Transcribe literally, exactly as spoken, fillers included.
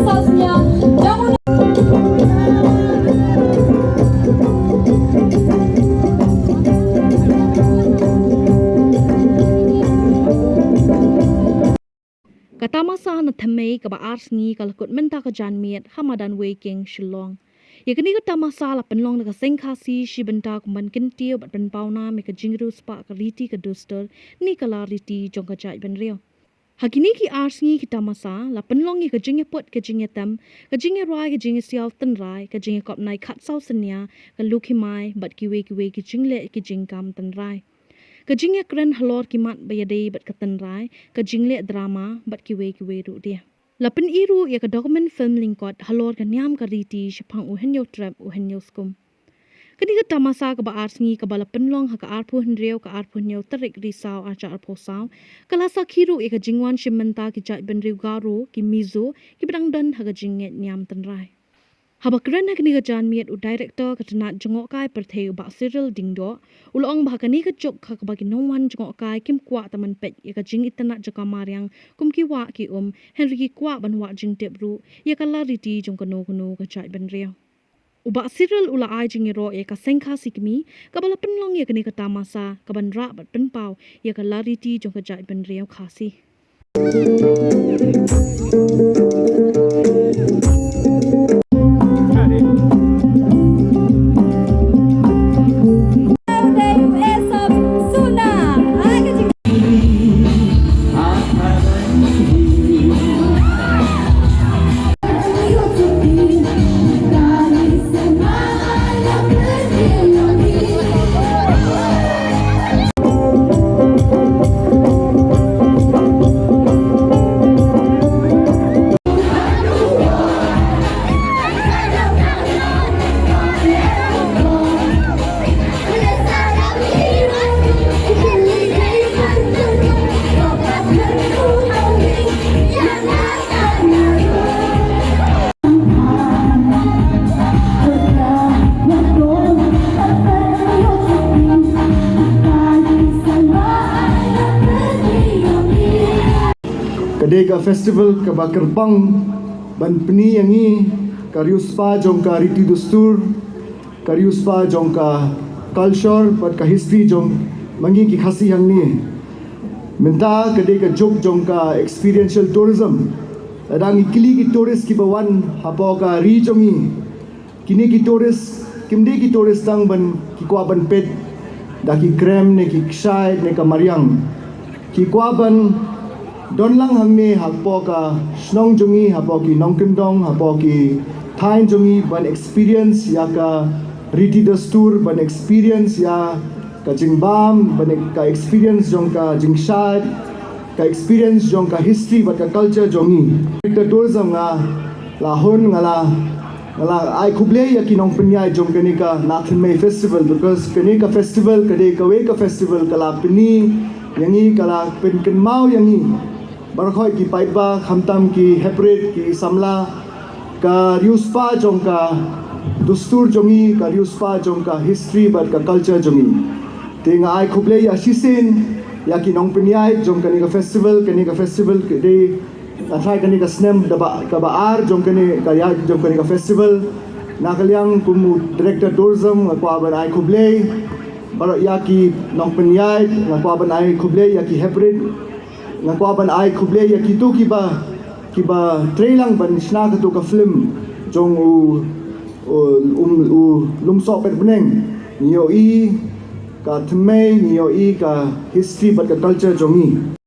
Ka tamasa na thymmei kaba ar sngi ka la kut mynta ka janmiet ha madan Wei King, Shillong. Ïa kane ka tamasa la pynlong da ka seng Khasi shi bynta kum ban kyntiew bad pynpaw nam ïa ka jingriewspah ka riti ka dustur ne ka la riti jong ka jaitbynriew. Ha kine ki ar sngi ki tamasa la pynlong ïa ka jingïaput ka jingïatem, ka jingïarwai ka jingïasiaw tynrai, ka jingïakop nai khatsaw synñia, ka lukhi mai bad kiwei kiwei ki jingleh ki jingkam tynrai. Ka jingïakren halor ki mat ba ïadei bad ka tynrai, ka jingleh drama bad kiwei kiwei ruh de. La pyni ruh ïa ka document film lyngkot halor ka niam ka riti shaphang u Hynñiewtrep u Hynñiewskum. Kane ka tamasa kaba ar sngi kaba la pynlong ha ka arphew hynriew ka arphew hynñiew tarik Risaw arhajar arphew saw, ka la sakhi ruh ïa ka jingwan shim bynta ki jaitbynriew Garo, ki Mizo, kiba dang don ha ka jingngeit niam tynrai. Haba kren ha kane ka janmiet u Director ka tnat jngohkai pyrthei u Bah Cyril Diengdoh, u la ong ba ha kane ka juk ha kaba ki nongwan jngohkai kim kwah tang ban peit ïa ka jingitynnad jong ka mariang kum ki wah ki um, hynrei ki kwah ban wad jingtip ruh ïa ka la riti jong kano kano ka jaitbynriew. U Bah Cyril u la ai jingïaroh ïa ka seng Khasi Kmie kaba la pynlong ïa kane ka tamasa kaban rah bad pynpaw ïa ka la riti jong ka jaitbynriew Khasi. Ka dei ka festival kaba kyrpang ban pyni ïa ngi ka riewspah jong ka riti dustur, ka riewspah jong ka culture bad ka history jong ma ngi ki Khasi hangne. Mynta ka dei ka juk jong ka experiential tourism. Lada ngi kylli ki tourist kiba wan hapoh ka ri jong ngi, kine ki tourist kim dei ki tourist tang ban ki kwah ban peit da ki krem ne ki kshaid ne ka mariang. Ki kwah ban don lang hangne hapoh ka shnong jong ngi, hapoh ki nongkyndong, hapoh ki thaiñ jong ngi ban experience ïa ka riti dustur, ban experience ïa ka jingbam, ban ek-, ka experience jong ka jingshaid, ka experience jong ka history bad ka culture jong ngi. Director Tourism nga la hun nga la, nga la ai khublei ïa ki nongpynïaid jong kane ka Nathinmei Festival, because kane ka festival ka dei kawei ka festival ka la pyni ïa ngi, ka la pynkynmaw ïa ngi baroh ki paidbah, khamtam ki heprit, ki samla, ka riewspah jong ka dustur jong ngi, ka riewspah jong ka history bad ka culture jong ngi. Te nga ai khublei ïa shisien ïa ki nongpynïaid jong kane ka festival. Kane ka festival ka dei, nga tharai kane ka snem kaba, kaba ar jong kane ka ïaid jong kane ka festival. Na ka liang kum u Director Tourism nga kwah ban ai khublei. Baroh ïa ki nongpynïaid nga kwah ban ai khublei, ïa ki heprit nga kwah ban ai khublei, ïa kito kiba, kiba trei lang ban shna kato ka film jong u, u, um, u Lumsohpetbneng. Ngi ïohi ka thymmei, ngi ïohi ka history bad ka culture jong ngi.